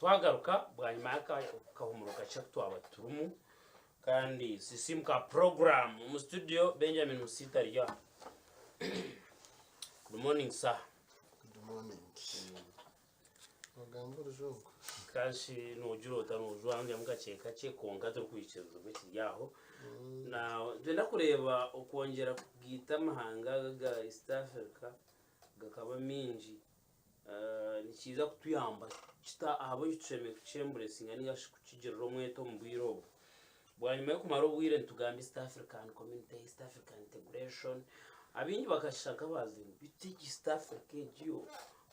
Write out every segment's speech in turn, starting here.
Twagaruka bwanyima y'akahumuro kakye aku twaba turimu kandi Sisiimuka program omu studio Benjamin Musiita ari aha. Good morning sir. Good morning. Ogamba orujungu. Kanshi nogira ota nojwanzyamu kakye kakye kwonka turikwikiriza ekiri aho. Na nitwenda kureeba okwongyera kugaita amahanga aga aga East Africa gakaba maingi Nikiija kutuyamba kita? Ahabw'enki tushemereire kukyemburesinga ninga shi kukigirira omwete omu bwire obu? Bwanyima y'okumara obwire nitugamba East African Community, East African Integration, abaingi bakashusha nk'abaagira ngu beitu egi East Africa egi yo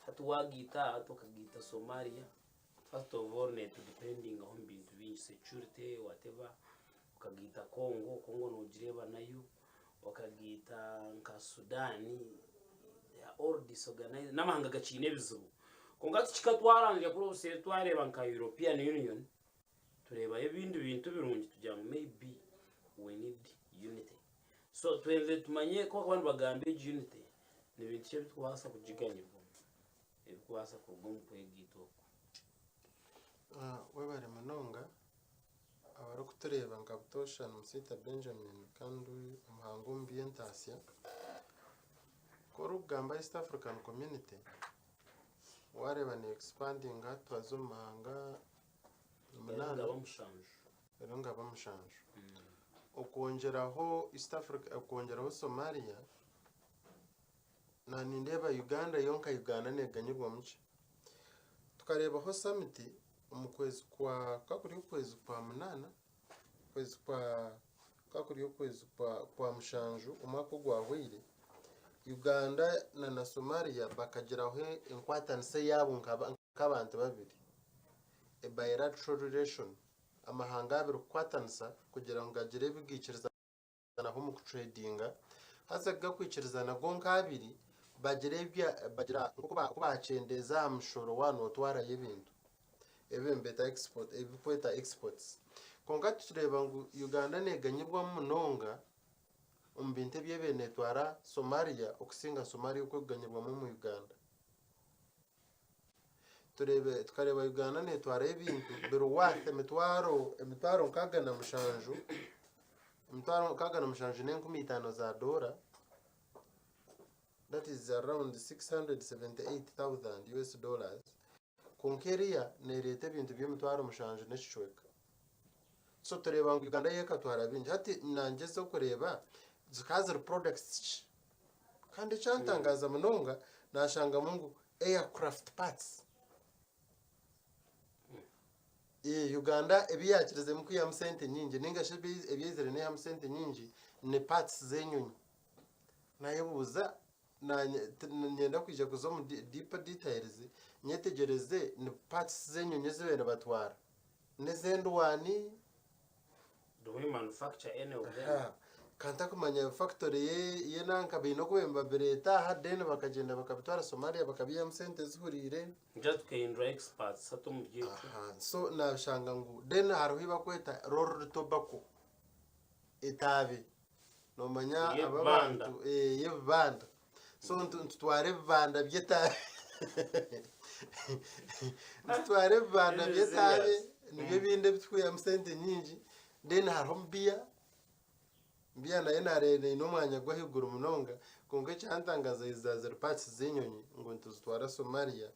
hati waagaita aha hati okagaita Somalia, first of all neetudipendingaho omu bintu bingi security whatever, okagaita Congo, Congo noogireeba nayo. Okagaita nka Sudan, they are all disorganized, n'amahanga gakiine ebizibu. Kwonka tikikatwaranzya kuri obuseeri twareeba nka European Union, tureebayo ebindi bintu birungi tugira ngu maybe we need unity. So twenzire tumanye ku barikuba nibagamba egi unity, ni bintu ki ebirikubaasa kugiganyirwamu, ebirikubaasa kuruga omu kwegaita oku? Webare munonga. Abarikutureeba nka butoosha ni Musiita Benjamin kandi omuhangu omu by'entaasya. Ku orikugamba East African Community, waareeba ne expandinga hati twaza omu mahanga munaana reero ngaba mushanju. Okwongyeraho East Africa okwongyeraho Somalia, na nindeeba Uganda yo nka Uganda neeganyirwamu gye. Tukareebaho summit omu kwezi kwa kukaba kuri okwezi kwa munaana, okwezi kwa kukaba kuri okwezi kwa kwa mushanju omwaka ogwahweire, Uganda na na Somalia bakagiraho enkwatanisa eyaabo nk'abantu babiri, a bilateral relation, amahanga abiri kukwatanisa kugira ngu gagire ebi gaikirizana. Naho omu kuturedinga haza gakwikirizana gonka abiri bagira ebi bagira nk'oku bakyendeeza aha mushoro waaba nootwarayo ebintu ebi nibeeta export ebi barikweta exports. Kwonka tureeba ngu Uganda neeganyirwamu munonga omu bintu ebi ebaire neetwara Somalia okusinga Somalia oku erikuganyirwamu omu Uganda. Tureebe tukareeba Uganda neetwarayo ebintu biri worth emitwaro emitwaro nkaaga na mushanju, emitwaro nkaaga na mushanju n'enkumi itaano za doora, that is around 678,000 US dollars, kwonka eriya neereeta ebintu by'emitwaro mushanju n'ekicweka. So tureeba ngu Uganda yo ekatwara bingi. Hati nangyezaho kureeba zikaba ziri products ki? Kandi ekyantangaaza munonga naashangamu ngu aircraft parts. Eh, Uganda ebi yaakirizemu kwihamu sente nyingi nainga shi ebi ebi yaizire neeyihamu sente nyingi ni parts z'enyonyi. Naayebuuza naanye ti- niinyenda kwija kuza omu de- deeper details nyetegyereze ni parts z'enyonyi ezi baabaire nibatwara. N'ez'endwani? Do we manufacture any of them? Aha. Ka ntakumanya factory ye ye nanka baine oku nibabireeta aha then bakagyenda bakabitwara Somalia bakabiihamu sente zihuriire. Ngira tukahindura experts hati omuri ekyo. Aha. So nashanga ngu then hariho ei barikweta rolled tobacco etaabe. Noomanya aba Ey'ebibanda. abantu eh, ey'ebibanda. So nitu- nitutwara ebibanda by'etaabe nitutwara ebibanda This is by'etaabe serious. nibyo ebindi ebi turikwihamu sente nyingi then hariho beer beer nayo nareeba eine omwanya gw'ahaiguru munonga kwonka ekyantangaza za ziri parts z'enyonyi ngu nituzitwara Somalia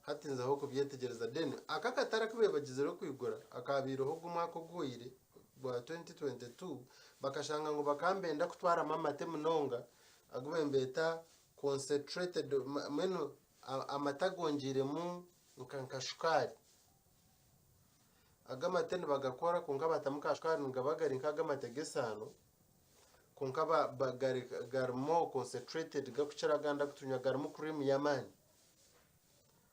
hati nzaho kubyetegyereza then aka akatare aku baagizire kwigura akabaireho ogu omwaka oguhweire gwa 2022 bakashanga ngu bakaba nibenda kutwaramu amate munonga agu baabaire nibeeta concentrated mbwenu amate agongiiremu nka shukaari. Ago amate nibagakora kwonka batamu ka shukaari nigaba gari nk'ago amate g'esaano kwonka gari more concentrated garikukira agandi agu turikunywa garimu cream y'amaani.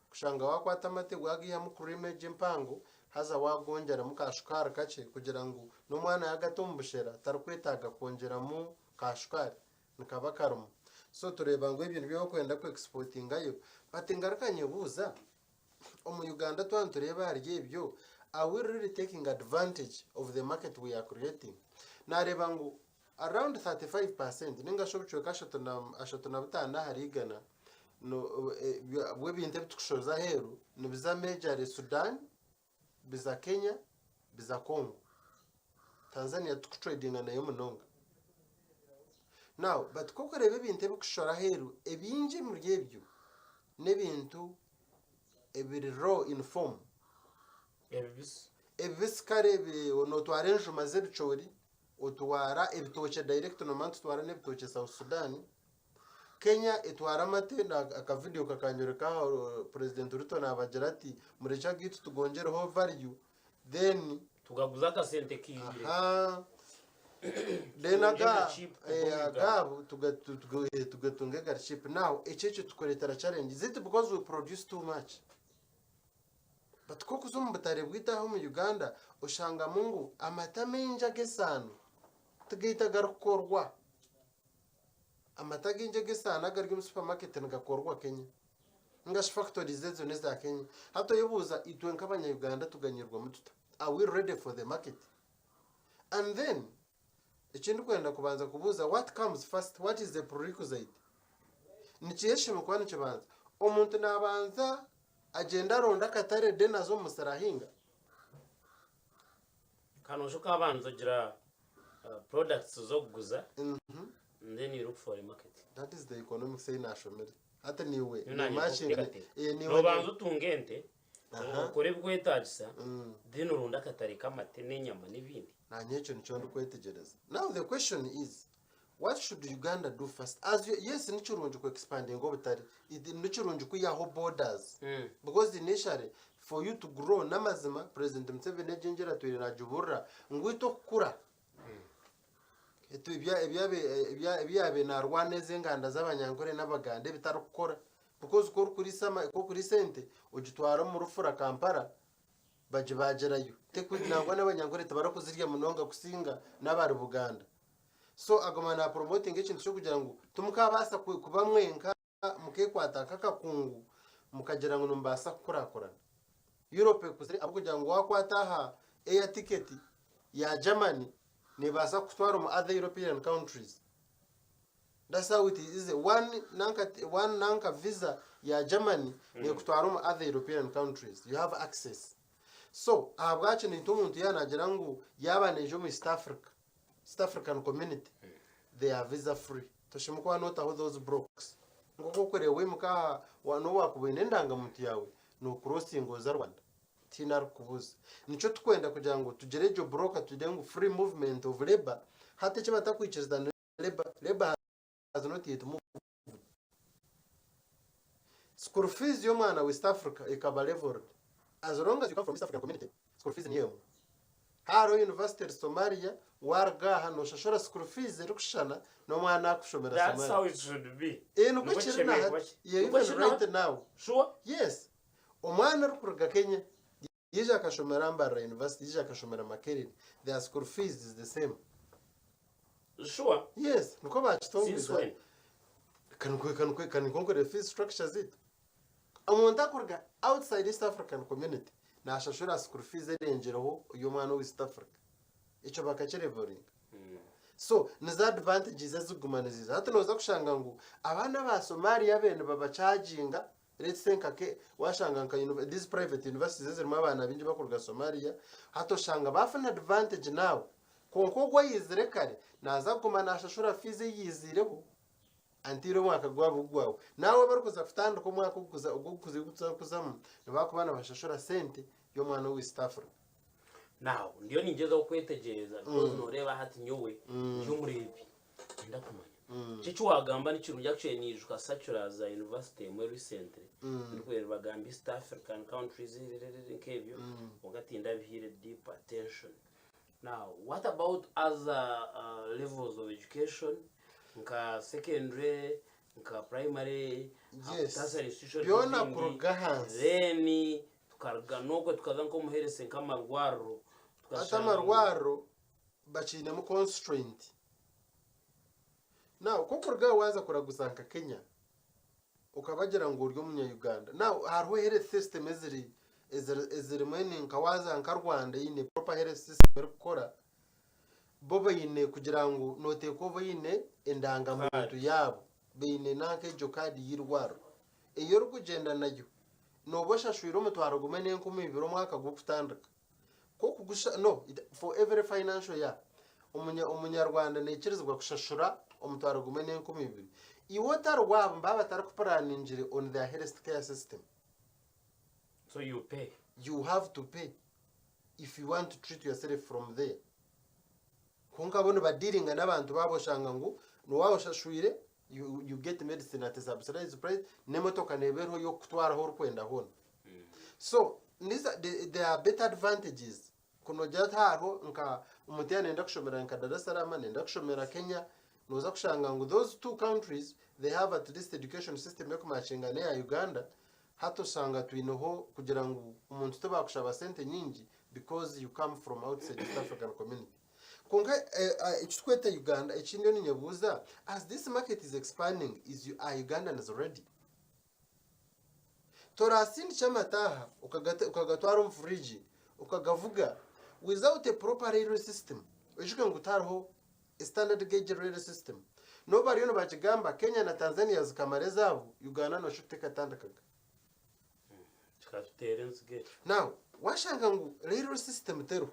Kushanga waakwata amate waagaihamu cream egyo empango haza waagongyeramu ka shukaari kakye kugira ngu n'omwana yaagata omu bushera tarikwetaaga kwongyeramu ka shukaari nikaba karimu. So tureeba ngu ebyo nibyo barikwenda ku exportingayo but ngaruka nyebuuza omu Uganda twaba nitureeba ahari ebyo are we really taking advantage of the market we are creating? Naareeba ngu around 35% ninga shi obucweka ashatu na butaano ahari igana no, eh, bw'ebintu ebi tukushoza aheeru nibiza majorly Sudan, Biza Kenya, biza Congo. Tanzania titukutradinga nayo munonga. Now, but ku orikureeba ebintu ebirikushora aheeru, ebingi omuri ebyo n'ebintu ebiri raw in form. Ebibisi. Ebibisi kare nootwara enjuma z'ebicoori, otwara ebitookye direct noomanya nitutwara n'ebitookye South Sudan. Kenya etwara amate aka video kakanyoreka aha President Ruto nabagira ati murekye agaitu tugongyereho value then Tugaguze akasente kaingire. Aha. Then aga cheap kuva omu Uganda. agaabo tugatunge gari cheap. Now ekyo ekyo tukureetera challenge. Is it because we produce too much? But ku orikuza omu butare bwaitu aha omu Uganda oshangamu ngu amata maingi ag'esaano tigaitu agarikukorwa. Amata againgi ag'esaano agari omu supermarket nigakorwa Kenya. Ninga shi factories ezo n'eza Kenya. Hati oyebuuza itwe nk'abanya-Uganda tuganyirwamu tuta? Are we ready for the market? And then eki ndikwenda kubanza kubuuza what comes first? What is the prerequisite? Nikiha ekishemereire kuba nikibanza? Omuntu naabanza agyenda aronda akatare then aza omu musiri ahinga? Ka noosha okabanza ogira products z'okuguza then you look for a market. That is the economics ei naashomire. Hati niiwe Niyo naanye matching nkuteekateeka. eh, niiwe Noobanza otunga ente, Aha. okore ebikwetaagisa, then oronde akatare k'amate n'enyama n'ebindi. Naanye ekyo nikyo ndikwetegyereza. Now the question is, what should Uganda do first? As you, yes, ni kirungi ku expandinga obutare. It, ni kirungi kwihaho borders. Because initially, for you to grow, n'amazima, President Museveni egyo engyera atwire nagiburira, ngu itwe okukura, Ebi ebi yaabaire naarwana ezi enganda z'Abanyankore n'Abaganda ebitarikukora because ku orikuriisa ama ku orikuriisa ente ogitwara omu rufura Kampala bagibaagirayo nangwa n'Abanyankore tibarikuzirya munonga kusinga n'abari Buganda. So aguma naaporomotinga ekintu ky'okugira ngu timukaabaasa kuba mwenka mukeekwata nk'akakungu mukagira ngu nimubaasa kukurakurana. Europe ekuzire ahabw'okugira ngu waakwata aha air ticket ya Germany neebaasa kukutwara omu other European countries. That's how it is. One nanka, one nanka visa ya Germany neekutwara omu other European countries. You have access. So ahabwaki naitwe omuntu yaaba naagira ngu yaaba naija omu East Africa, East African community they are visa free toshemereire kuba notaho those blocks nkoku orikureeba waimuka aha nobu wakuba oine endangamuntu yaawe nocrossinga oza Rwanda tihaine arikukubuuza nikyo tukwenda kugira ngu tugire egyo block tugire ngu free movement of labour hati eki batakwikiriza ni labour, labour has not yet moved School fees y'omwana wa East Africa ekaba leveled as long as you come from East African community school fees niyo emwe. Hariho university eri Somalia waruga aha noshashura school fees erikushushana n'omwana akushomera That's Somalia. how it should be. Eh, nikwo Nikwo kiri na kishemereire kuba hati. kiri. Yeah, Nikwo even kiri na right hati. now. Sure. Yes. Omwana orikuruga Kenya yaija akashomera Mbarara University, yaija akashomera Makerere, their school fees is the same. Sure. Yes, nikwo Since bakitongoize. when? Kanikonkore fees structure zaitu. Omuntu akuruga outside East African community nashashura school fees erengyereho ey'omwana owa East Africa. Ekyo bakakirevoringa. So nizo advantages ezikuguma niziiza. Hati nooza kushanga ngu abaana ba Somalia be nibabachaginga let's say nka ke washanga nka these private universities ezirimu abaana baingi bakuruga Somalia hati oshanga bafuna advantage naawe Kwonka ogwo oyaizire kare naaza kuguma naashashura fiizi ei yaiziireho until omwaka gwaba gugwaho. Nawe abarikuza kutandika omwaka ogurikuzamu nibakuba nibashashura sente y'omwana owa East Africa. Now ndiyo ningyezaho kwetegyereza because noreeba hati nyowe ndi omureebi niinyenda kumanya. Eki eki waagamba ni kirungi actually niijuka circular za university emwe recently ndikureeba nibagamba East African countries nk'ebyo kwonka tindabihaire deep attention. Now what about other levels of education nka secondary nka primary Yes. tertiary institution Byona n'ebindi, kuruga ahansi. then tukaruga n'okwe tukaza nk'omuherese nk'amarwariro Hati tukashanga ngu- amarwariro bakiinemu constraint. Now ku okuruga aho waaza kuraguza nka Kenya okabagira ngu ori omunya Uganda. Now hariho health system eziri eziri ezirimu eni nka waaza nka Rwanda eine proper health system erikukora bo baine kugira ngu noteekwa obe oine endangamuntu yaabo baine nanka egyo kaadi y'eirwariro ei orikugyenda nayo nooba oshashwire omutwaro gumwe n'enkumi ibiri omwaka gw'okutandika. K'okugusha no for every financial year omunya omunyarwanda naikirizibwa kushashura omutwaro gumwe n'enkumi ibiri. Iwe otari waabo nibaba batarikupuraningire on their health care system. So you pay. You have to pay if you want to treat yourself from there. Kwonka bo nibadiiringa n'abantu baabo oshanga ngu waaba oshashwire you, you get medicine at a subsidized price n'emotoka neeba eriho y'okukutwara ahu orikwenda hoona. So these are, the, there are better advantages kunogira ati hariho nka omuntu yaaba nayenda kushomera nka Dar es Salaam nayenda kushomera Kenya nooza kushanga ngu those two countries they have at least education system ekumatchinga n'eya Uganda hati oshanga twineho kugira ngu omuntu tibakushaba sente nyingi because you come from outside East African community. Kwonka eki turikweta Uganda eki ndiyo ninyebuuza as this market is expanding is are Ugandans ready? Torasindikye amata aha okagatwara omu fridge okagavuga without a proper railway system. Oijuke ngu tihariho standard gauge railway system. N'obu bariyo nibakigamba Kenya na Tanzania zikamara ezaabo, Uganda noshusha oti tekatandikaga. Kikatuteera enziga ekyo. Now washanga ngu railway system teriho,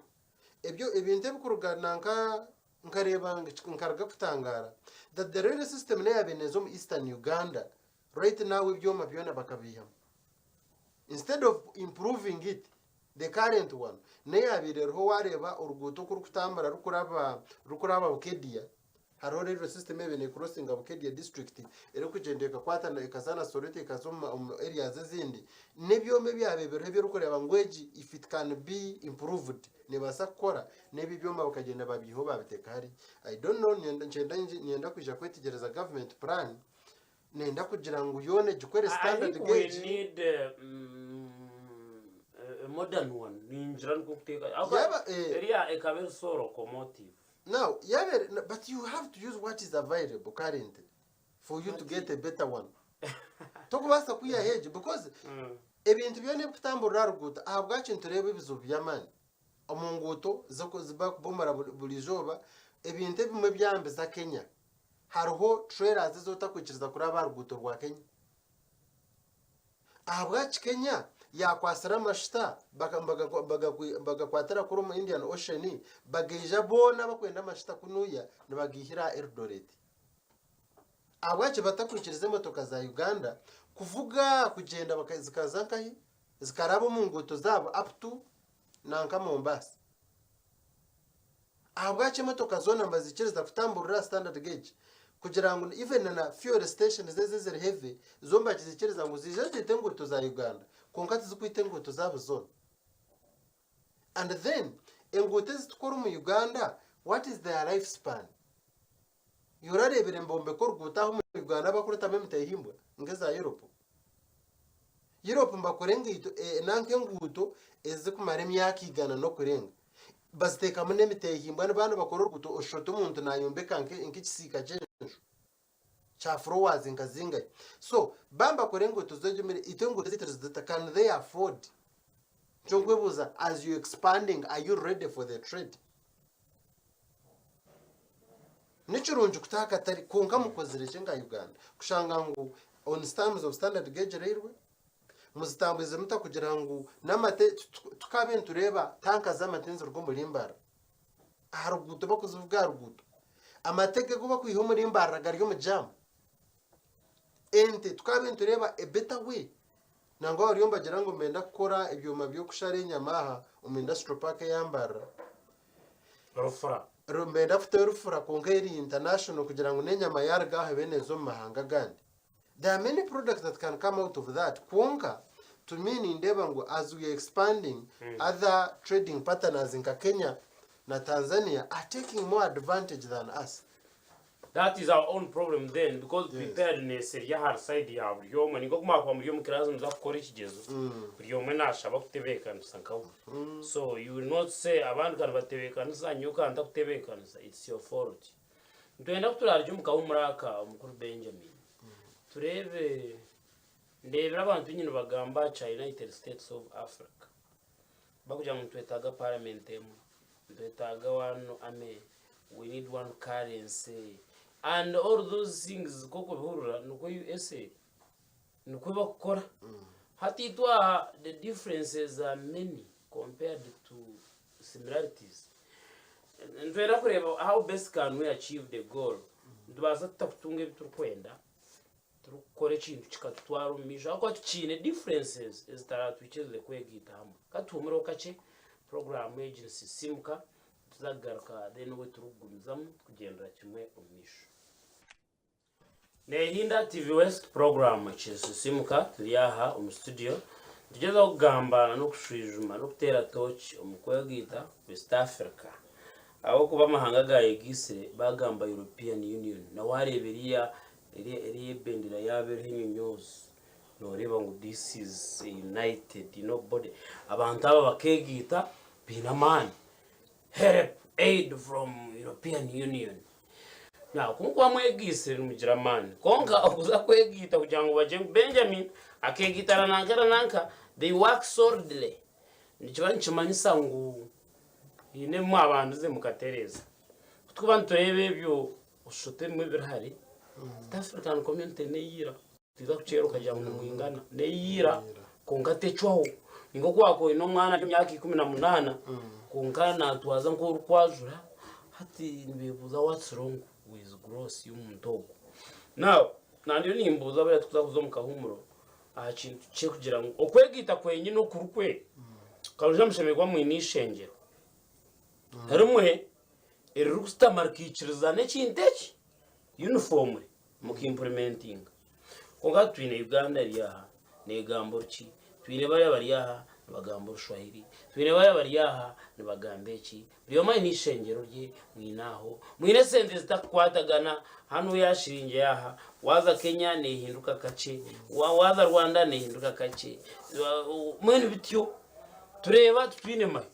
ebyo ebintu ebikuruga nanka nkareeba nkaruga kutangaara that the railway system n'eyabaire neeza omu Eastern Uganda right now ebyoma byona bakabiihamu. Instead of improving it, the current one n'eyabaire eriho wareeba oruguuto oku rurikutambura rukuraba rukuraba Bukedia, hariho railway system ebaire necrossinga Bukedia district erikugyenda ekakwata ekaza na Soroti ekaza omu areas ezindi, n'ebyoma ebyabaire biriho ebi orikureeba ngu egi if it can be improved nebaasa kukora, n'ebi ebyoma bakagyenda babiihaho babiteeka hariya. I don't know niinyenda niinyenda kwija kwetegyereza government plan Nenda kugira ngu yoona egikore I standard think we gauge. need a modern one. Ningira nikwo kuteeka. Yaba, eh. Eriya ekaba eri so locomotive. Now, yaba eri- no, but you have to use what is available currently for you to get a better one. Tokubaasa kwihaho egyo because ebintu byona ebikutamburira aha ruguuto ahabwaki nitureeba ebizibu by'amaani omu nguuto zibakubomora buri izooba ebintu ebimwe byambiza Kenya. Hariho trailers ezi otakwikiriza kuraba aha ruguuto rwa Kenya. Ahabwaki Kenya yakwatsire amashuta bagakwatira kuri omu Indian Ocean bagaija boona abakwenda amashuta kunuya nibagaihira aha Eldoret? Ahabwaki batakwikiriza emotoka za Uganda kuvuga kugyenda zikaza nkahi zikaraba omu nguuto zaabo up to nanka Mombasa? Ahabwaki emotoka zoona nibazikiriza kutamburira aha standard gauge kugira ngu even na fuel stations ezi eziri heavy zo nibagizikiriza ngu ziije ziite enguuto za Uganda kwonka tizikwita enguuto zaabo zoona. And then enguuto ezitukora omu Uganda what is their life span? Iwe orareebire nibombeka oruguuto aha omu Uganda bakurutamu emitehimbwa nk'eza Europe? Europe nibakora engaito nanka enguuto ezikumara emyaka igana n'okurenga. Baziteekamu n'emitehimbwa nibaaba nibakora oruguuto oshusha oti omuntu nayombeka nk'ekisiika ky'enju kya floors nka zingahi. So baaba nibakora enguuto z'egyo miringo, itwe enguuto ezaitu nituzita can they afford? Nikyo nkwebuuza as you expanding are you ready for the trade? Ni kirungi kutaha akatare kwonka mukozire ki nka Uganda kushanga ngu on terms of standard gauge railway muzitambwize muta kugira ngu n'amate tukabe nitureeba tanka z'amate niziruga omuri Mbarara aha ruguuto bakuzivuga aha ruguuto amate agu bakwiha omuri Mbarara gari omu jam ente tukabe nitureeba a better way nangwa bariyo nibagira ngu nibenda kukora ebyoma by'okushara enyama aha omu industrial park eya Mbarara. Rufura. Nibenda kuta erufura kwonka eri international kugira ngu n'enyama yaruga aha ebe neeza omu mahanga agandi. There are many products that can come out of that kwonka to me nindeeba ngu as we are expanding other trading partners nka Kenya na Tanzania are taking more advantage than us. That is our own problem then because preparedness eri ahari side ya buri omwe. Ninka oku mwakuba muri omu class muza kukora ekigyezo, buri omwe nashaba kutebeekanisa nkawe. So you will not say abandi ka nibatebeekanisa nyowe ka ntakutebeekanisa, it's your fault. Nitwenda ku turaarugye omu kahumuro aka omukuru Benjamin, tureebe, ndeebire abantu baingi nibagamba aha kya United States of Africa, bakugira ngu nitwetaaga parliament emwe. Nitwetaaga one army, we need one currency and all those things nk'okubihurira nikwo USA nikwo bakukora. Hati itwe aha the differences are many compared to similarities. Nitwenda kureeba how best can we achieve the goal. Nitubaasa tuta kutunga ebi turikwenda turikukora ekintu kikatutwara omu maisho ahabw'okuba tukiine differences ezitaratwikirize kwegaita hamwe. Ka tuhumureho kakye, puroguraamu egi nisisiimuka, nituza kugaruka then obwe turikugumizamu kugyendera kimwe omu maisho. Nehinda TV West puroguraamu ekisisiimuka turi aha omu studio nitugyezaho kugamba n'okushwijuma n'okuteera tooki omu kwegaita West Africa. Ahabw'okuba amahanga agaayegaitsire baagamba European Union na waareeba eriya eriya ebendera yaabo eriho enyonyoozi nooreeba ngu this is a united you know body. Abantu aba bakeegaita baine amaani. Help, aid from European Union. Now ku mukuba mwegaitsire nimugira amaani. Kwonka okuza kwegaita kugira ngu bagire ngu Benjamin akeegaita na nanka na nanka, they work solidly. Nikiba nikimanyisa ngu haine ebi mwabandize mukatereeza. Ku turikuba nitureeba ebyo oshusha ebimwe ebiri hare, East African Community n'eya ira. Tiza kukyera okagira ngu nimwingana. N'eya ira kwonka tecwaho. Ni nk'oku waakuba oine omwana ari omu myaka 18 kwonka naatwaza nk'orikwajura, hati nibeebuuza what's wrong with growth y'omuntu ogwo. Now, naandiyo nimbuuza buriya tikuza kuza omu kahuumuro aha kintu ky'okugira ngu okwegaita kwenyine okurikwe karuja mushemererwa mwine eishengyero rimwe eririkushutama rikaikirizana ekintu eki uniformly. Mukimpurimentinga. Kwonka hati twine Uganda eri aha negamba oruki, twine bariya bari aha nibagamba orushwahiri, twine bariya bari aha nibagamba eki, buri omwe aine eishengyero rye, mwine aho, mwine esente zitakukwatagana, hanu ya shiringi aha, waaza Kenya nehinduka kakye, waaza Rwanda nehinduka kakye, mbwenu bityo tureeba titwine mahe.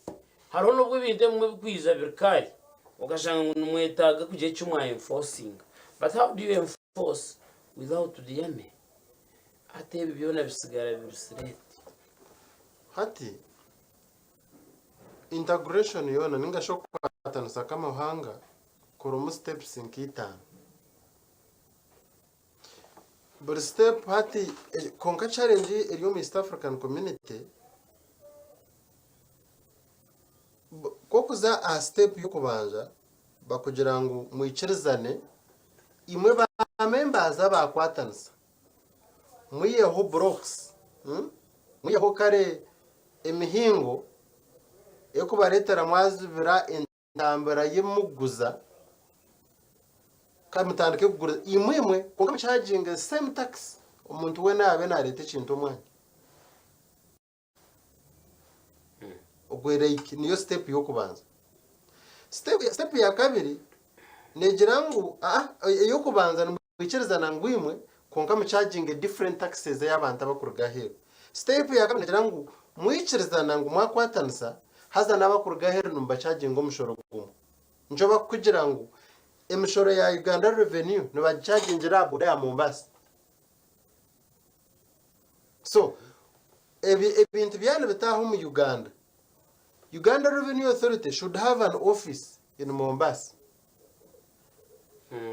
Hariho n'obu ebintu ebimwe birikwija biri kare okashanga ngu nimwetaaga kugira eki mwa enforcinga but how do you enforce without the army? Hati ebi byona bisigara biri sireeti. Hati integration yoona ninga shi okukwatanisa kw'amahanga kurimu steps nka itaano. Buri step hati kwonka challenge eri omu East African Community ku okuza aha step y'okubanza bakugira ngu mwikirizane imwe ba members abakwatanisa mwiheho blocks mwiheho kare emihingo erikubareetera mwazibira Entambura y'emuguza kandi mutandike kugura imwe imwe kwonka muchaginge same tax omuntu weena yaabe naareeta ekintu omwanya. Ogwe like niyo step y'okubanza. Step, step ya kabiri negira ngu aa ey'okubanza nimwikirizana ngu imwe kwonka muchaginge different taxes ey'abantu abakuruga aheeru. Step ya kabiri negira ngu mwikirizana ngu mwakwatanisa Haza n'abakuruga aheeru nimubacaginga omushoro gumwe. Nikyo bakukugira ngu emishoro ya Uganda Revenue nibagicagingira aha boda ya Mombasa. So, ebi ebintu byaba nibitaaha omu Uganda, Uganda Revenue Authority should have an office in Mombasa.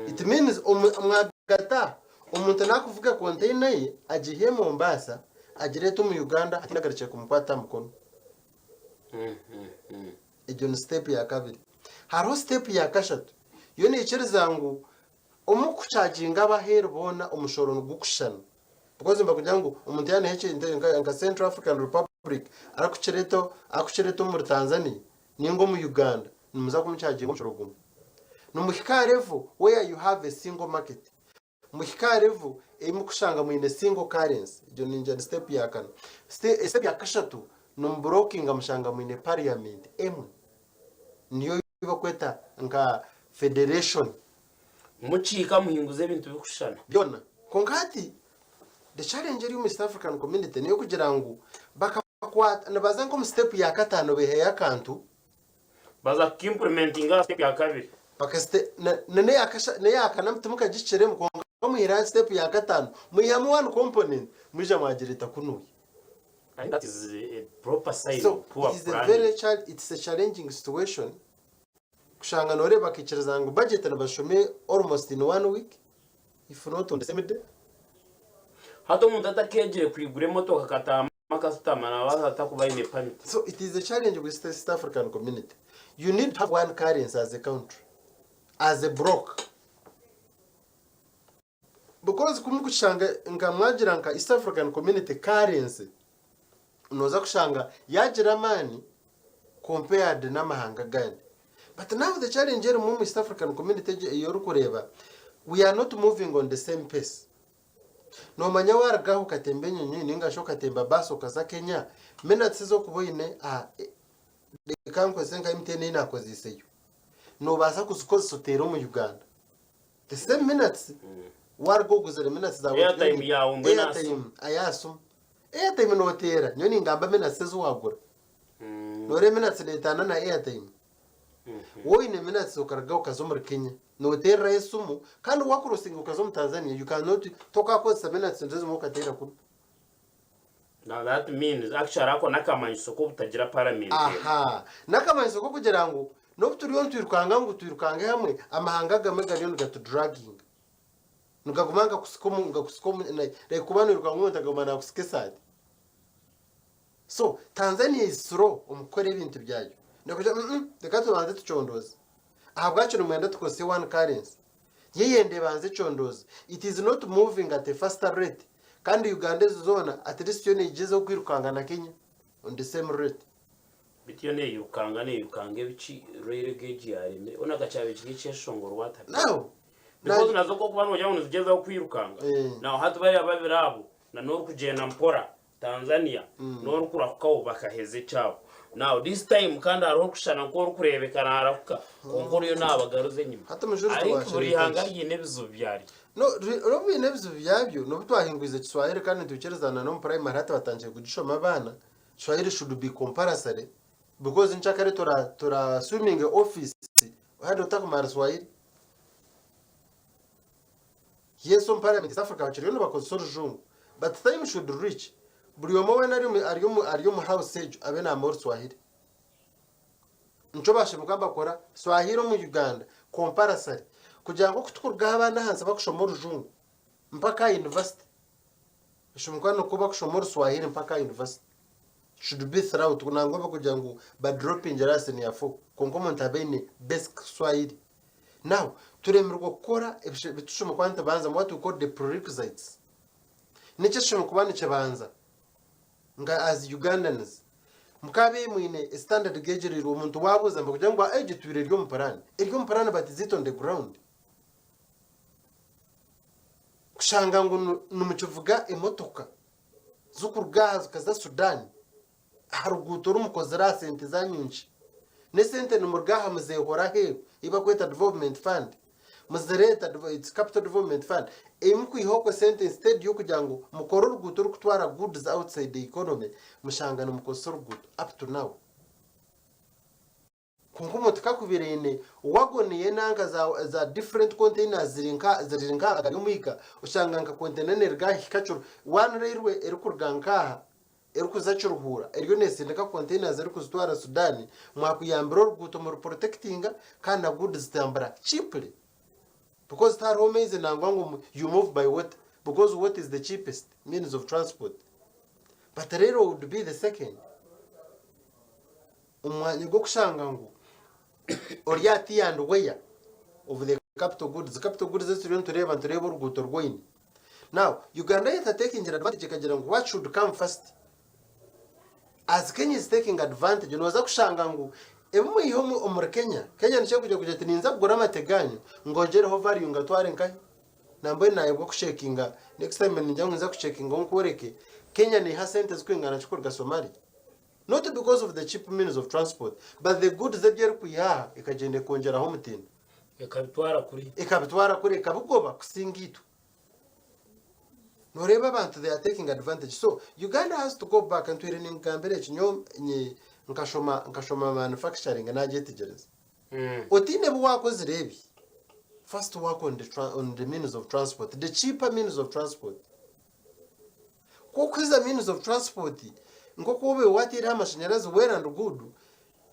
It means omu- mwagata omuntu nakuvuga container ye agiihe Mombasa agireete omu Uganda hataine agarukire kumukwata aha mukono. Egyo ni sitepu ya kabiri. Hariho sitepu ya kashatu, yo neikiriza ngu omu kucaginga ab'aheeru boona omushoro nigukushushana. Because nibakugira ngu omuntu yaaba naiha ekintu nka Central African Republic arikukireeta arikukireeta omuri Tanzania ninga omu Uganda, nimuza kumucaginga omushoro gumwe. Nimuhika aha level where you have a single market. Muhike aha level ei murikushanga mwine single currency, egyo ningira ni step ya kana. Step ya kashatu nimuburokinga mushanga mwine parliament emwe niyo ei barikweta nka federation. Mukiika muhinguza ebintu birikushushana. Byona. Kwonka hati the challenge eri omu East African Community n'ey'okugira ngu bakakwata nibaza nk'omu step ya kataano baihayo akantu Baza kukimpurimentinga aha step ya kabiri. Paka ste na na n'eya kasha n'eya kana timukagihikiremu kwonka mwihire aha step ya kataano mwihamu one component mwija mwagireeta kunuya. I think that is a proper sign So of poor it is a planning. very chal it's a challenging situation kushanga nooreeba bakaikiriza ngu budget nibashome almost in one week if not on the same day. Hati omuntu atakeegire kwigura emotoka akataaha. Akashutama nabaasa ata kuba aine permit? So it is a challenge with the East African community. You need to have one currency as a country, as a bloc. Because ku mukushanga nka mwagira nka East African community currency, noza kushanga yagira amaani compared n'amahanga agandi. But now the challenge erimu omu East African community egi ei orikureeba, we are not moving on the same pace. Noomanya waaruga aha okatemba enyonyi nainga shi okatemba baasi okaza Kenya, minutes ezi orikuba oine aha reka nkozese nka MTN ei naakozeiseyo, noobaasa kuzikozesa oteere omu Uganda. The same minutes, waaruga oguzire minutes zaawe Airtime yaawe mbwenu aha simu. Airtime aha simu. Airtime nooteera, nyowe ningamba minutes ezi waagura. Nooreeba minutes neetaana na airtime. Waaba oine minutes okaruga okaza omuri Kenya, nooteererayo esimu kandi waakurosinga okaza omu Tanzania, you cannot, tokaakozesa minutes nizo zimwe okateera kunu. Now that means actually ako n'akamanyiso k'obutagira parliament emwe. Aha, n'akamanyiso k'okugira ngu n'obu turiyo nitwirukanga ngu twirukange hamwe, amahanga agamwe gariyo nigatuduraginga. Nigaguma nigakusika omu, nigakusika omu, like kuba noirukanga omuntu akaguma naakusika esaati. So Tanzania is slow omu kukora ebintu byayo. Nekugira ngu mm reka tubanze tucondooze. Ahabwaki nimwenda tukozese one currency? Yo eyenda ebanze econdooze. It is not moving at a faster rate. Kandi Uganda ezo zoona at least yo negyezaho kwirukanga na Kenya on the same rate. Beitu yo neyirukanga neyirukanga ebiki rail gauge yaremire. Hoona kakyabaire kiri ekyeshongoro what happened? Now, Because nazo ku orikuba nogira ngu nizigyezaho kwirukanga. Now hati bariya babiri abo na n'orikugyenda mpora Tanzania n'orikurahukaho bakaheza ekyabo. Now this time kandi hariho orikushushana nk'orikureebeka naarahuka kwonka oriyo naabagaruza enyima. Hati omujurizi I think buri wakireeta ihanga ki? riine ebizibu byaryo. No, ri- n'obu biine ebizibu byabyo, n'obu twahingwize Kiswahili kandi nitwikirizana n'omu primary hati batandikire kugishoma abaana, Kiswahili should be compulsory because nkyakare tura tura assuminge office hati otakumara Swahili. Yes omu parliament East Africa bakiriyo nibakozesa orujungu but time should reach buri omwe weena ari omu ari omu ari omu house egyo abe naamanya oruswahili. Nikyo bashemerire kuba nibakora Swahili omu Uganda compulsory kugira ngu oku tukurugaho abaana ahansi bakushoma orujungu mpaka aha university oshemerire kuba nikwo bakushoma oruswahili mpaka aha university should be throughout nangwa bakugira ngu ba dropingire aha senior four kwonka omuntu abe aine basic Swahili. Now turemirwe kukora ebi tushemereire kuba nitubanza what we call the prerequisites. Niki ekishemereire kuba nikibanza nka as Ugandans mukabe mwine standard gauge reero omuntu wabuuza nibakugira ngu egyo etwire eri omu plan. Eri omu plan but is it on the ground? Kushanga ngu nimukivuga emotoka zikuruga aha zikaza Sudan aha ruguuto oru mukozire aha sente zanyu nkye. N'esente nimuruga aha muzeehora aheeru ei barikweta development fund, muzireeta it's capital development fund, ei mukwiha okwo sente instead y'okugira ngu mukore oruguuto orukutwara goods outside the economy, mushanga nimukozesa oruguuto up to now. Kwonka omuntu ku akubaire aine wagoni y'enanka za, za different containers ziri nka ziri nka aha gari y'omwika, oshanga nka container neeruga aha ehika Kiru one railway erikuruga nk'aha erikuza Kiruhura eriyo neesindika containers erikuzitwara Sudan, mwakuyambire oruguuto muruprotectinga kandi na goods zitambura cheaply because tihariho maizi nangwa ngu you move by water because water is the cheapest means of transport but railway would be the second. Omu mwanya gw'okushanga ngu ori aha tea and wear of the capital goods, capital goods ezi turiyo nitureeba nitureeba oruguuto rwoine. Now Uganda yo etatekingira advantage ekagira ngu what should come first? As Kenya is taking advantage nooza kushanga ngu ebi mwiha omuri Kenya, Kenya nikyo erikugira kugira eti ninza kugura amate gaanyu ngongyereho value ngatware nkahi? Nambwenu nayebwa kushekinga next time ningira ngu ninza kushekingaho nkworeke Kenya neeha sente zirikwingana ki kuruga Somalia? Not because of the cheap means of transport but the goods ebi erikwiha aha ekagyenda ekongyeraho omutindo. Ekabitwara kuri. Ekabitwara kuri ekabigoba kusinga itwe. Noreeba abantu they are taking advantage so Uganda has to go back ntwire ninkugambira eki nyowe nyi nkashoma nkashoma manufacturing nagyetegyereza. Otiine ebi wakozire ebi first work on the, on the means of transport the cheaper means of transport. Ku okuhiza means of transport nk'oku obaire wataireho amashanyarazi well and good,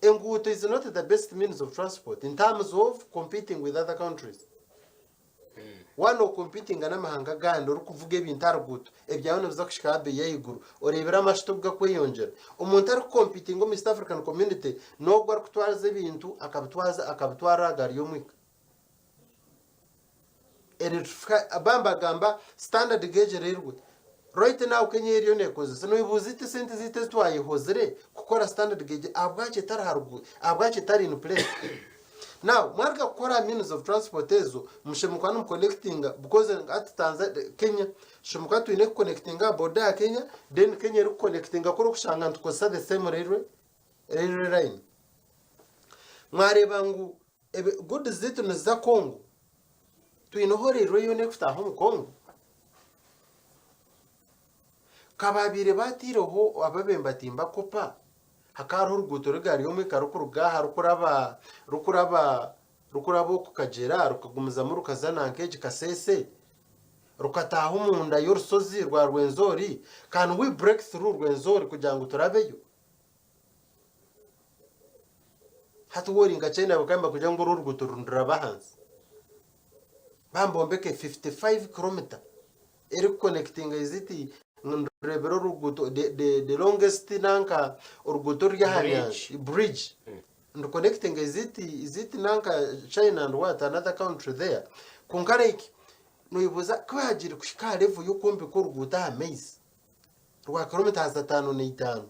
enguuto is not the best means of transport in terms of competing with other countries. Waaba nokompitinga n'amahanga agandi orikuvuga ebintu aha ruguuto, ebyawe nibiza kuhika aha beeyi y'ahaiguru, oreebire amashuta oku garikweyongyera. Omuntu arikukompitinga omu East African Community n'ogwo arikutwaza ebintu akabitwaza akabitwara aha gaari y'omwika. Electrify bambagamba standard gauge railway. Right now Kenya eriyo nekozesa noibuuza iti esente zaitu ezi twayehozire kukora standard gauge ahabwaki etari aha ruguuto ahabwaki etari in place. Now mwaruga kukora aha means of transport ezo mushemereire kuba nimuconnectinga because hati Tanzania Kenya tushemereire kuba twine kuconnectinga aha border ya Kenya then Kenya erikuconnectinga kuri okushanga nitukozesa the same railway railway line. Mwareeba ngu Goods zaitu niziza Congo, twineho railway yoona erikutaaha omu Congo? Ka baabaire baataireho ababembatimba kopa, hakaba hariho oruguuto rw'egaari y'omwika rurikuruga aha rukuraba rukuraba rukuraba oku Kagyera rukagumizamu rukaza nanka egi Kasese, rukataaha omunda y'orushozi rwa Rwenzori, can we break through Rwenzori kugira ngu turabeyo? Hati waaba ori nka China bakaba nibakugira ngu oru oruguuto niruraba ahansi. Bambombeke 55 kilometer erikuconnectinga is it ndureebera oruguuto the, the, the longest nanka oruguuto oruri aha nyanja bridge nduconnectinga is it, is it nanka China and what another country there kwonka like noibuuza ku haagiire kuhika aha level y'okwombeka oruguuto aha maizi rwa kilometres 55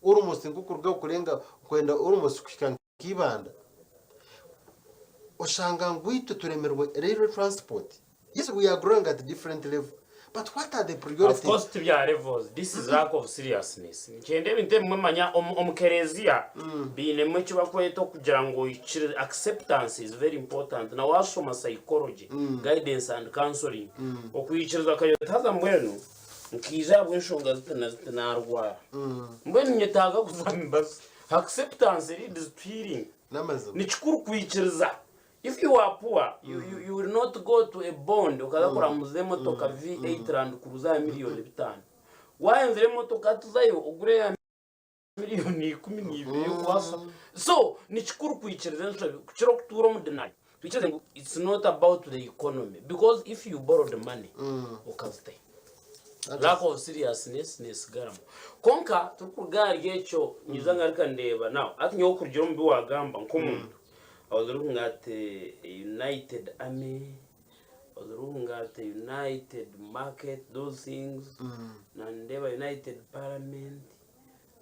almost nk'okuruga kurenga kwenda almost kuhika nka Ibanda oshanga ngu itwe turemirwe railway transport yes we are growing at different level but what are the Of priorities course tibya levels this is lack of seriousness nikyenda ebintu ebimwe manya omu omu kereziya bainemu eki bakweta okugira ngu oikirize acceptance is very important na washoma psychology guidance and counseling okwikiriza okagira oti haza mbwenu Nkaija ahabw'enshonga ziti na ziti naarwara. Mbwenu nyetaaga kuza omu mibazi. Acceptance leads to healing. N'amazima. Ni kikuru kwikiriza. If you are poor, you, you, you will not go to a bond okaza kuramuza emotoka V8 Land Cruiser ya miliyoni bitaano. Waayenzire emotoka tuzayo ogure eya Miliyoni 12 y'okubaasa. So, ni kikuru kwikiriza enshobi kukira okutuura omu denial. Twikirize ngu it's not about the economy because if you borrow the money okazitayo. Lack of seriousness nesigaramu. Kwonka turikuruga ahari ekyo nyija ngaruka ndeeba now hati nyowe okurugira omu bi waagamba nk'omuntu I was looking at United Army, I was looking at United Market, those things, nandeeba United Parliament,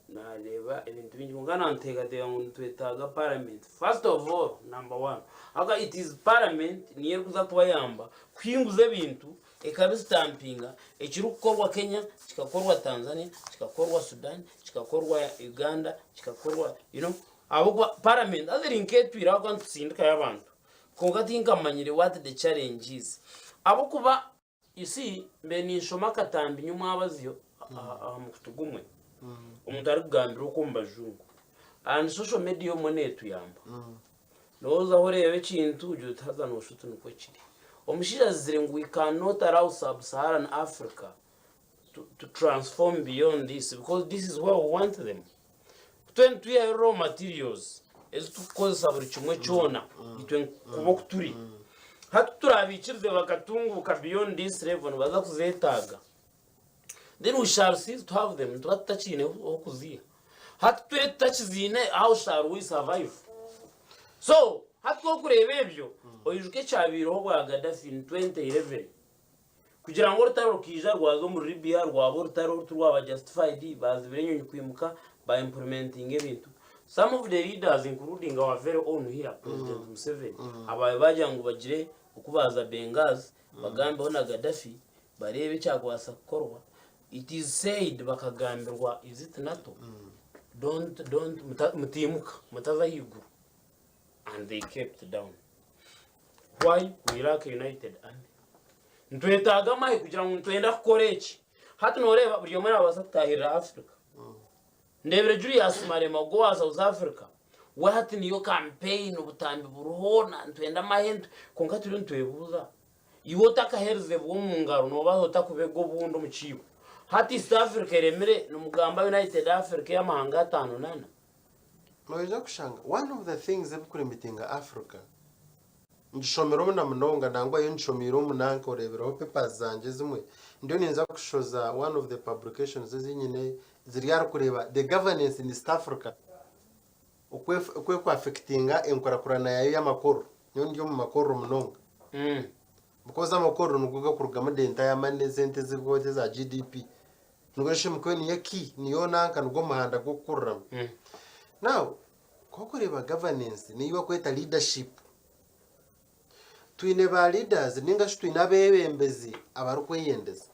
Nareeba ebintu bingi kwonka nanteekateeka ngu nitwetaaga parliament first of all number one ahabw'okuba it is parliament niyo erikuza kubayamba kuhinguza ebintu ekabisitampinga ekirikukorwa Kenya kikakorwa Tanzania kikakorwa Sudan kikakorwa Uganda kikakorwa you know ahabw'okuba parliament haza eri nk'etwire ahabw'okuba nitutsindikayo abantu kwonka tinkamanyire what the challenge is ahabw'okuba You see, mbe ninshoma akatambi nyomwabazyo aha mukutu gumwe, omuntu arikugambira okwo omu bajungu. And social media obumwe netuyamba. Nozaho oreeba ekintu ogira oti haza noshusha oti nikwo kiri. Omushaija azire ngu we cannot allow sub-Saharan Africa to, to transform beyond this because this is where we want them. Twena nitwihayo raw materials ezi turikukozesa buri kimwe kyona itwe kuba oku turi. Hati ku turabaikirize bakatunguuka beyond this level nibaza kuzeetaaga. Then we shall cease to have them, nituba tutakiine h'okuziiha. Hati tube tutakiziine how shall we survive? So hati ku orikureeba ebyo, oijuke ekyabaireho obwa Gaddafi in 2011. Kugira ngu orutaro rukaija rwaza omuri Libya rwaba orutaro tirwaba justified, baazibira enyonyi kwimuka, ba implementinga ebintu. Some of the leaders including our very own here President Museveni abaabaire baagira ngu bagire oku baaza Benghazi bagambeho na Gaddafi bareebe ekyakubaasa kukorwa, it is said bakagambirwa is it NATO don't don't mutaimuka mutaza ahaiguru and they kept down. Why we lack united army? Nitwetaaga amahe kugira ngu nitwenda kukora eki. Hati noreeba buri omwe nabaasa kutahirira Africa. Ndebire Julius Malema ogwo owa South Africa, we hati niyo campaign obutambi buriho nitwenda amahe kwonka turiyo nitwebuuza iwe otakaherizebwa omu ngaro nobaasa ota kubega obundi omu kiibo? Hati East Africa eremire nimugamba United Africa ey'amahanga ataano nana? Noija kushanga one of the things ebikulimitinga Africa. Ngishomire omu na munonga nangwa yo ngishomiire omu nanka oreebereho papers zangye ezimwe. Ndiyo ninza kushoza one of the publications ezi nyine ziri ahari kureeba the governance in East Africa oku oku eku affectinga enkurakurana yaayo y'amakorero. Nyowe ndi omu makorero munonga. Because amakorero nigo gakurugamu the entire money esente ezirikwetwa eza GDP. Nibwo eshemikoyo niyo key niyo nanka nigwo muhanda gw'okukuriramu. Now Ku orikureeba governance niyo barikweta leadership. Twine ba leaders ninga shi twine abeebembezi abarikweyendeza.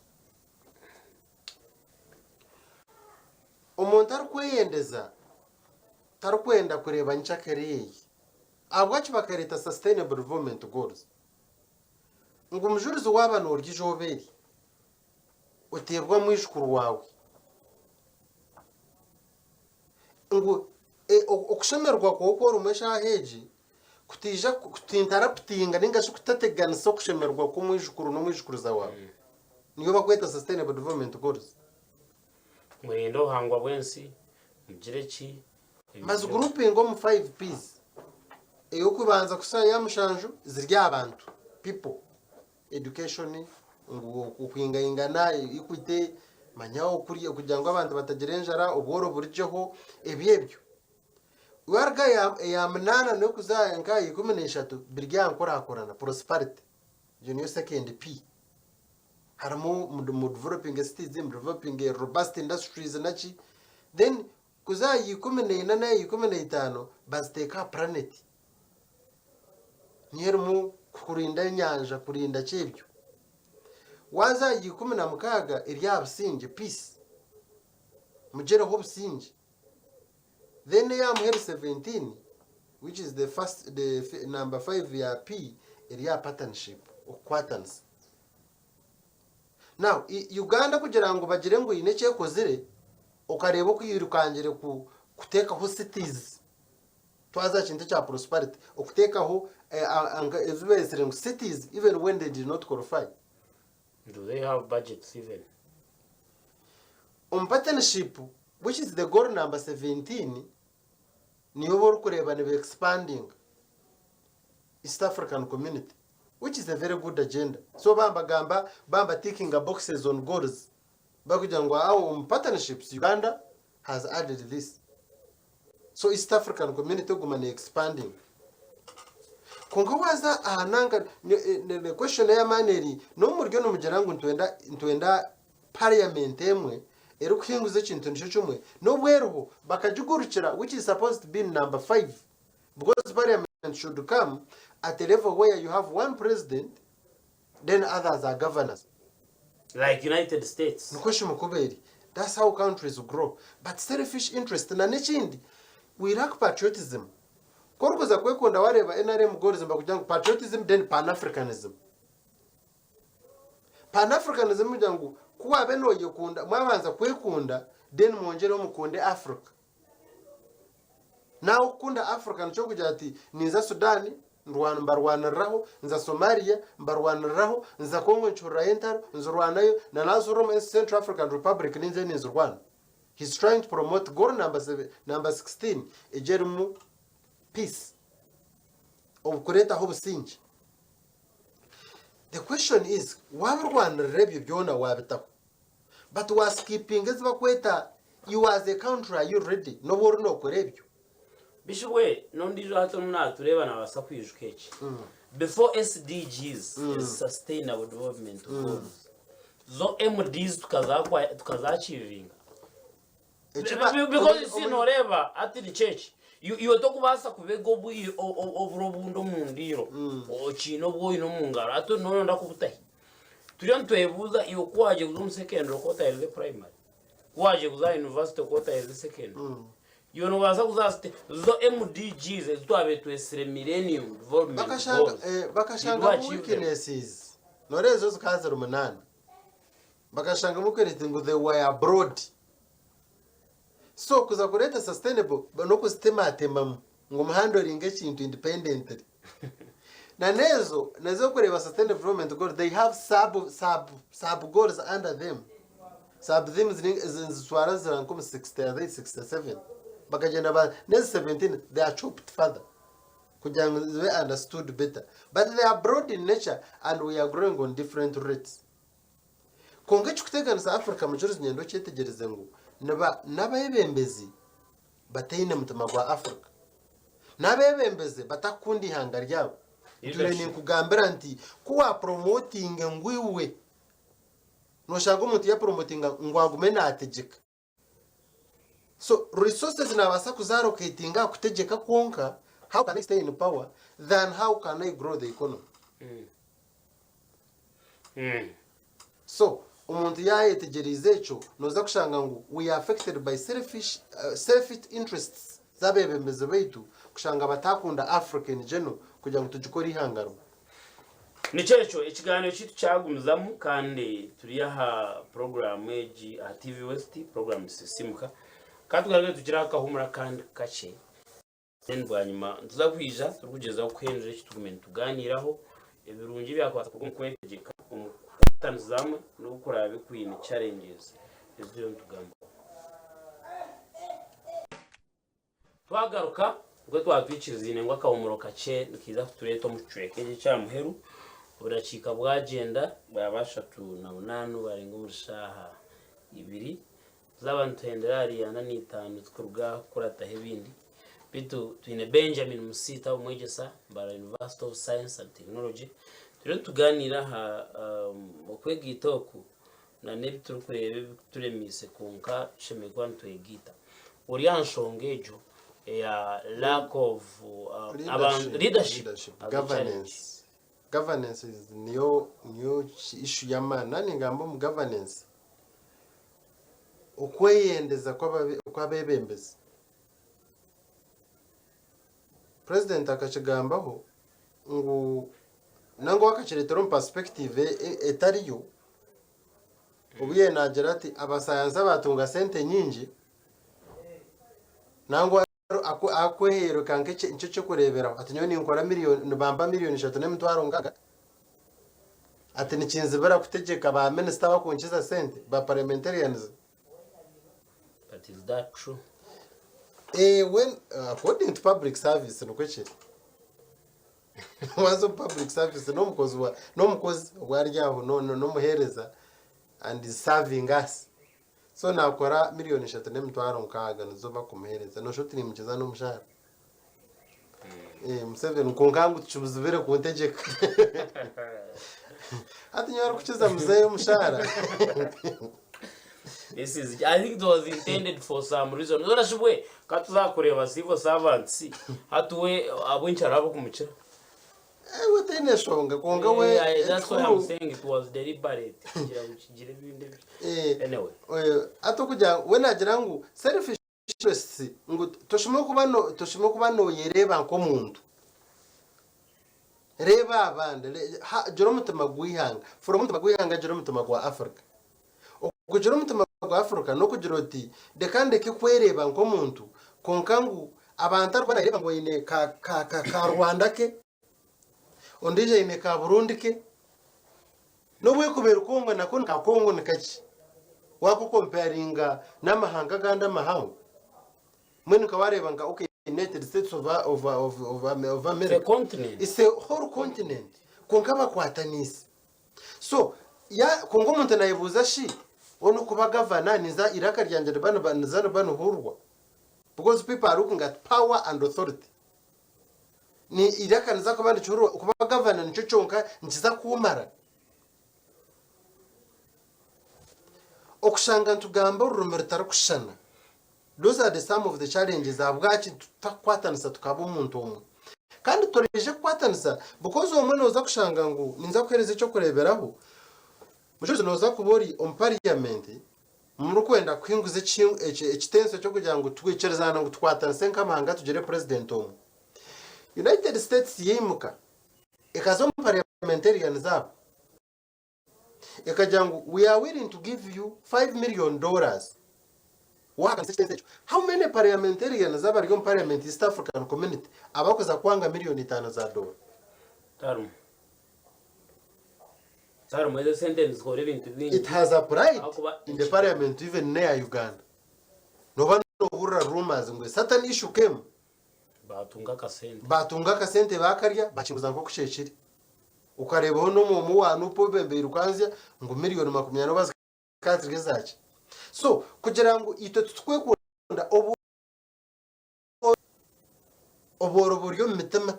Omuntu arikweyendeza tarikwenda kureeba nkyakare eye. Ahabwaki bakareeta sustainable development goals? Ngu omujurizi waaba noorya eizooba eri, oteebwa mwijukuru waawe. Ngu okushemererwa kwawe oku orimu eshaaha egi kutaija kutintaraptinga ninga shi kutateganisa okushemererwa kw'omwijukuru n'omwijukuruza waawe. Niyo barikweta sustainable development goals. Murinde obuhangwa bw'ensi, mugire ki? Bazigurupinga omu 5 P's. Ey'okubanza kuhitsya aha ya mushanju ziri aha bantu, people. Education, ngu okwingaingana, equity, manya okurya kugira ngu abantu batagira enjara, obworo burugyeho, ebyo ebyo. Waruga eya munaana n'okuza nk'aha 13 biri aha nkurakurana, prosperity, egyo niyo second P. Harimu mu developing cities, mu developing robust industries naki, then kuza aha 14 n'aha 15 baziteeka aha planet. Niyo erimu kurinda enyanja, kurinda ki ebyo. Waaza aha 16 eri aha busingye, peace, mugyereho obusingye. Then eya muheru 17 which is the first, the number 5 ya P eri aha partnership, okukwatanisa. Now, Uganda kugira ngu bagire ngu eine eki ekozire, okareeba oku yairukangire kuteekaho cities, Twaza aha kintu ekya prosperity, okuteekaho ezi beetsire ngu cities even when they did not qualify. Do they have budgets even? Omu partnership which is the goal number 17 niyo oba orikureeba niba expanding East African community which is a very good agenda. So bambagamba bamba tickinga boxes on goals barikugira ngu aho omu partnerships Uganda has added this. So East African community eguma ne expanding. Kwonka waza aha nanka ne question ey'amaani eri n'omuryo nimugira ngu nitwenda nitwenda parliament emwe erikuhinguza ekintu nikyo kimwe n'obu eriho bakagigurukira which is supposed to be number 5 because parliament should come at a level where you have one president then others are governors. Like United States. Nikwo shimikuba eri. That's how countries grow. But selfish interest na n'ekindi we lack patriotism. Ku orikuza kwekunda wareeba NRM goals nibakugira ngu patriotism then pan Africanism. Pan Africanism nikugira ngu ku waabe noyekunda mwabanza kwekunda then mwongyereho mukunde Africa. Nawe okukunda Africa nikyo kugira ati ninza Sudan mbarwaniriraho, nza Somalia mbarwaniriraho, nza Congo nkihurirayo entaro nzirwanayo, na naza omu Central African Republic ninzayo ninzirwana. He's trying to promote goal number, seven, number 16 egyo erimu peace, obukureetaho obusingye. The question is wabirwanirira ebyo byona wabitaho But wa skipinga ezi bakweta you as a country are you ready nobu ori nokora ebyo. Bishi we n'ondiijo hati orimu naatureeba naabaasa kwijuka eki. Before SDGs, ezi Sustainable Development Goals, zo MDs tukazakwa tukazaachievinga. Eki ba- Because you see omu- nooreeba hati nikyo eki. Iwe iwe tokubaasa kubega obwi- o- o- oburo obundi omu ndiiro okiine obu oine omu ngaro hati nooyenda kubutahi. Turiyo nitwebuuza iwe ku waagiye kuza omu secondary oku otaherize primary, ku waagiye kuza aha university oku otaherize secondary, iwe noobaasa kuza aha site zo MDGs ezi twabaire twetsire Millennium Development Bakashanga Goals, eh, did we bakashangamu achieve them? weaknesses noreeba ezo zikaba ziri munaana bakashangamu weaknesses ngu they were abroad so kuza kureeta sustainable n'okuzitematemamu ngu muhandoringe ekintu independently na n'ezo nazo okureeba sustainable development goals they have sub sub sub goals under them sub themes nizitwara zira nk'omu 60 are they 67 bakagyenda ba n'ezi 17 they are chopped further. kugira ngu zibe understood better but they are broad in nature and we are growing on different rates. Kwonka ekirikuteganisa Africa Mucuruzi niinyenda okyetegyereze ngu niba n'abeebembezi bataine mutima gwa Africa. N'abeebembezi batakukunda ihanga ryabo. Ntwire ninkugambira nti ku wapromotinga ngu iwe noshanga omuntu yapromotinga ngu agume nategyeka. So resources nabaasa kuzaroketinga aha kutegyeka kwonka how can I stay in power than how can I grow the economy. So omuntu yaayetegyereize ekyo nooza kushanga ngu we are affected by selfish, selfish interests z'abeebembezi baitu kushanga bataakunda Africa in general kugira ngu tugikore eihanga rimwe. Nikyo ekyo ekigaaniiro kyaitu kyagumizamu kandi turi aha puroguraamu egi aha TV West, puroguraamu Sisiimuka. Ka tugaruke tugire akahumura akandi kakye then bwanyima nituza kwija turikugyezaho kuhendera eki tugume nitugaaniiraho, ebirungi ebyakubaasa kuruga omu kwetegyeka, omu kukwatanisa hamwe n'obu kuraabe kwine challenges ezi turiyo nitugambaho. Twagaruka, nikwo twaba twikirizaine ngu akahumuro kakye nikaija kutureeta omu kicweka eki eky'aha muheru. Obudakiika bwagyenda bwaba 38 bwarenga omuri shaaha ibiri. Tuzaba nituhendera ahari ana na itaano tukuruga aha kukurataho ebindi. Beitu twine Benjamin Musiita omwegyesa Mbarara University of Science and Technology. Turiyo nitugaaniira aha okwegaita oku na n'ebi turikureeba ebikuturemiise kwonka tushemereire kuba nitwegaita. Ori aha nshonga egyo eya lack of abantu leadership Leadership, as a challenge. governance. Governance is niyo niyo issue y'amaani. Naaba ningamba omu governance, okweyendeza kw'ababe kw'abeebembezi. President akakigambaho ngu nangwa we akakireetera omu perspective etariyo, obu yaaba naagira ati abasayansi abaatunga sente nyingi nangwa akweheereka nk'eky'okureeberaho ati nyowe ninkora miriyoni nibampa miriyoni ishatu n'emitwaro nkaaga ati nikinzibira kutegyeka ba minisita abakunkiza sente ba parliamentarians. But is that true? Eh, when according to public service nikwo kiri. Waza omu public service n'omukozi wa n'omukozi obu ari aho no- no- n'omuheereza and is serving us. So naakora miriyoni ishatu n'emitwaro nkaaga nizo bakumuheereza. Noshusha oti niimukiza n'omushaara. Eh, Museveni kwonka ngu tikimuzibire kuntegyeka. Hati nyowe arikukiza muzeeyi omushaara. This is, I think it was intended for some reason. Zona shibwe katuzakureba civil servants hati we abwinki araba kumukira. Eh, we taine nshonga kwonka we Eh, that's why I'm ekikuru saying it was deliberate kugira ngu kigire ebindi eh, anyway. eh, hati okugira we nagira ngu selfish interests ngu toshemeriire kuba no toshemeriire kuba noyereeba nk'omuntu. Reeba abandi, re- ha- gira omutima gw'eihanga. Fura omutima gw'eihanga gira omutima gwa Africa. Okugira omutima gwa Africa n'okugira oti reka ndeke kwereeba nk'omuntu kwonka ngu abantu arikuba nayereeba ngu aine ka, ka, ka, ka Rwanda ke, ondiijo aine ka Burundi ke, N'obu ekuba eri Congo nako ka Congo ni kakye wakukomparinga n'amahanga agandi amahango. Mbwenu nka wareeba nka okay United States of, of, of, of, of It's a America continent. it's a whole continent kwonka bakwataniise. So ya kwonka omuntu nayebuuza shi onu kuba gavana ninza iraka ryangye riba niba niza riba nihurwa because people are looking at power and authority. Ni iraka niza kuba nikihurwa kuba gavana nikyo kyonka nikiza kumara. Okushanga nitugamba orurimi rutarikushushana. Those are the some of the challenges ahabwaki tutakukwatanisa tukaba omuntu omwe. Kandi turaije kukwatanisa because omwe noza kushanga ngu ninza kuhereza ekyokureberaho, Mucureezi noza kuba ori omu parliament Murikwenda kuhinguza ekitenso ky'okugira ngu twikirizana ngu tukwatanise nk'amahanga tugire purezidenti omwe. United States yaimuka ekaza omu parliamentarians abo ekagira ngu we are willing to give you $5 million wahakanisa ekitenso ekyo. How many parliamentarians abari omu parliament East African Community abakuza kwanga 5 million za dola? Tarimu. Tarimu ezo sente nizikora ebintu bingi. It has applied Ahakuba in the parliament even neya Uganda. Noba nohurira rumors ngu a certain issue came. Baatunga akasente. Baatunga akasente baakarya bakinguza nk'oku kyekiri. Okareebaho n'omwomi wa Nup obembeire okanzya ngu miriyoni 40 oba zikaba ziri ezaaki. So kugira ngu itwe titukwekunda obu obworo buri omu mitima.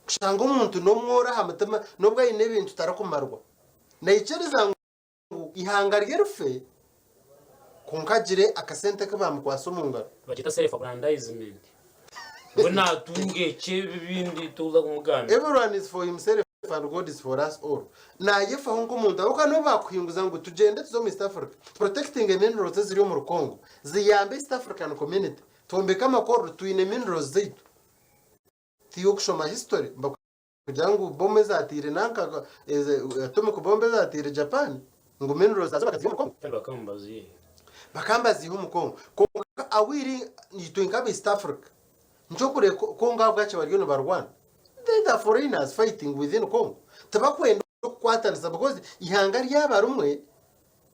Kushanga omuntu n'omworo aha mutima n'obu aine ebintu tarikumarwa. Naikiriza ngu eihanga rye rife kwonka agire akasente aku baamukwatsa omu ngaro. Nibakyeta self aggrandizement. We naatunga eki ebi ebindi toza kumugambira. Everyone is for himself and God is for us all. Naayefaho nk'omuntu ahabw'okuba n'obu baakuhinguza ngu tugyende tuze omu East Africa protecting minerals eziri omuri Congo ziyambe East African community twombeke amakorero twine minerals zaitu. Tiiwe okushoma history Kugira ngu bomu ezateire nanka atomic bomb ezateire Japan ngu minerals zazo bakaziiha omu Congo. Bakaba nibaziiha. Bakaba nibaziiha omu Congo. Kwonka ahu iri itwe nk'aba East Africa nikyo orikureeba Congo ahabwaki bariyo nibarwana. They are foreigners fighting within Congo. Tibakwenda okukwatanisa because eihanga ryaba rimwe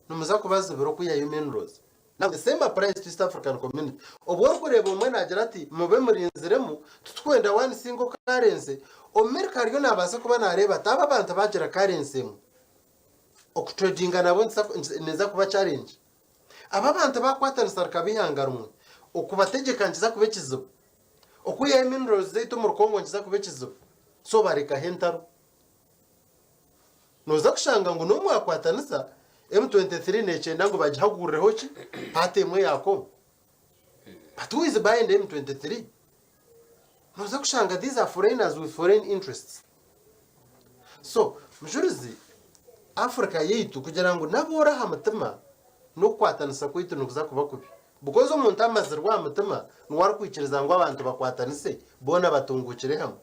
nimuza kubazibira okwihayo minerals. Now the same applies to East African community. Obu orikureeba omwe naagira ati mube murinziremu titukwenda one single currency, Omumerika ariyo naabaasa kuba naareeba ati aba abantu baagira currency emwe okutradinga nabo neeza kuba challenge. Aba abantu baakwatanisa rikaba eihanga rimwe okubategyeka nikiza kuba ekizibu. Okwihayo minerals zaitu omuri Congo nikiza kuba ekizibu. So barekaho entaro. Nooza kushanga ngu n'obu mwakwatanisa, M23 nekyenda ngu bagihagurireho ki? Part emwe ya Congo. But who is behind M23? Nooza kushanga these are foreigners with foreign interests. So, Mujurizi, Africa yaitu kugira ngu n'abooro aha mutima n'okukwatanisa kwaitu nikuza kuba kubi. Because omuntu amazirwe aha mutima niwe arikwikiriza ngu abantu bakwatanise boona batunguukire hamwe.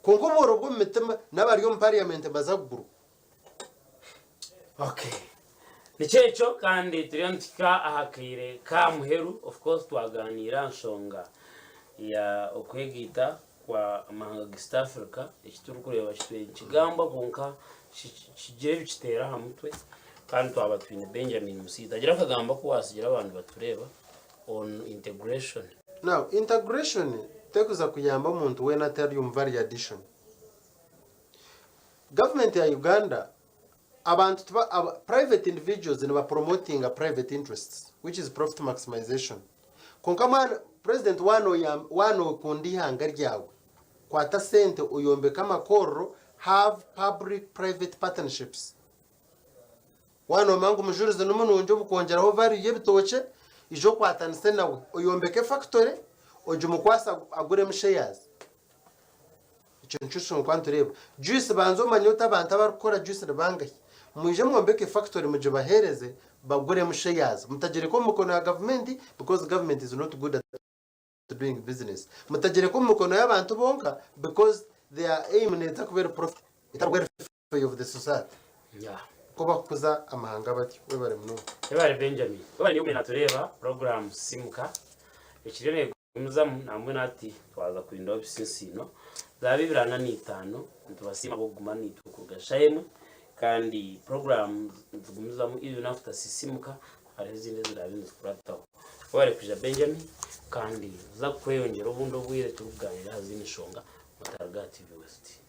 Kwonka obworo bw'omu mitima n'abari omu parliament nibaza kugurwa. Okay. Nikyo ekyo kandi turiyo nituhika aha kaire ka muheru of course twaganiira aha nshonga ya okwegaita kwa amahanga ga East Africa eki turikureeba kitwire nikigambwa kwonka kigira ebi kiteera aha mutwe kandi twaba twine Benjamin Musiita agira akagamba aku waasigira abantu batureeba on integration. Now integration tekuza kuyamba omuntu weena atari omu value addition. Government ya Uganda abantu tiba aba private individuals niba promotinga private interests which is profit maximization. Kwonka mwana president waana oyamba waana okunda eihanga ryawe kwata sente oyombeke amakorero have public private partnerships. Waaba noomanya ngu omujurizi ni murungi omu kwongyeraho value y'ebitookye, ija okwatanise nawe oyombeke factory ogimukwase aguremu shares. Ekyo nikyo tushemereire kuba nitureeba. Juice banza omanye oti abantu abarikukora juice ni bangahi. Mwije mwombeke factory mugibaheereze baguremu shares. Mutagireka omu mikono ya gavumenti because government is not good at doing business. Mutagireka omu mikono y'abantu bonka because their aim neeza kuba eri profit etari welfare of the society. Yeah. Nikwo bakukuza amahanga batyo. Webare munonga. Webare Benjamin. Webare niwe natureeba program Simuka. Ekiriyo negumizamu nambwenu hati twaza kurindaho ebisinsino zaba 245 nitubasiima ahabw'okuguma naitwe kuruga shaaha emwe kandi program nitugumizamu even after Sisimuka hariho ezindi eziraabe nizikurataho. Webare kwija Benjamin kandi tuza kukweyongyera obundi obwire turikuganira aha zindi nshonga mutaruga aha TV West.